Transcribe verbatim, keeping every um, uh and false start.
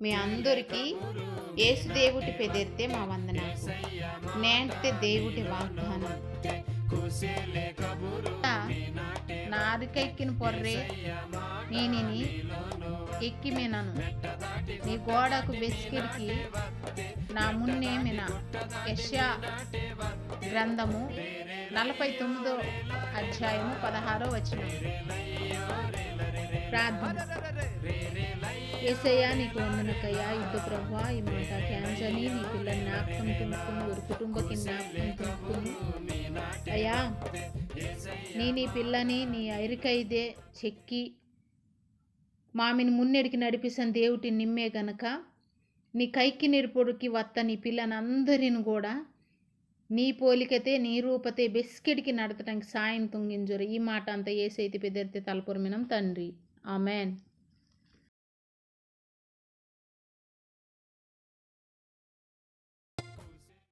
మీ అందరికీ యేసు దేవుటి పెదిరితే మా వందనాకు. నేంటే దేవుటి వాగ్దానం. నా అరికెక్కిన పొర్రే నేనిని ఎక్కి మినను. నీ గోడకు బెస్కిడికి నా మున్నే మిన. యెషయా గ్రంథము నలభై తొమ్మిదో అధ్యాయము పదహారో వచనం. ప్రార్థన. యేసయ్యా, నీకు వందనకయ్యా. ఇద్దు ప్రభువా, ఈ మాట కేంజని నీ పిల్లని జ్ఞాపకం తుంగ్కుని, ఓరి కుటుంబకి జ్ఞాపకం తుంగ్కుని. అయ్యా, నీ నీ పిల్లని నీ అరికైదే చెక్కి మామిని మున్నెడికి నడిపిసని దేవుటి నిమ్మే గనక, నీ కైకి నిరుపొడికి వత్త నీ పిల్లనందరిని కూడా నీ పోలికతే, నీ రూపతే బెస్కెడికి నడతటానికి సాయం తుంగింజొరు. ఈ మాట అంతా ఏసైతి పెదిరితే తలపొరమినం తండ్రి. ఆమెన్.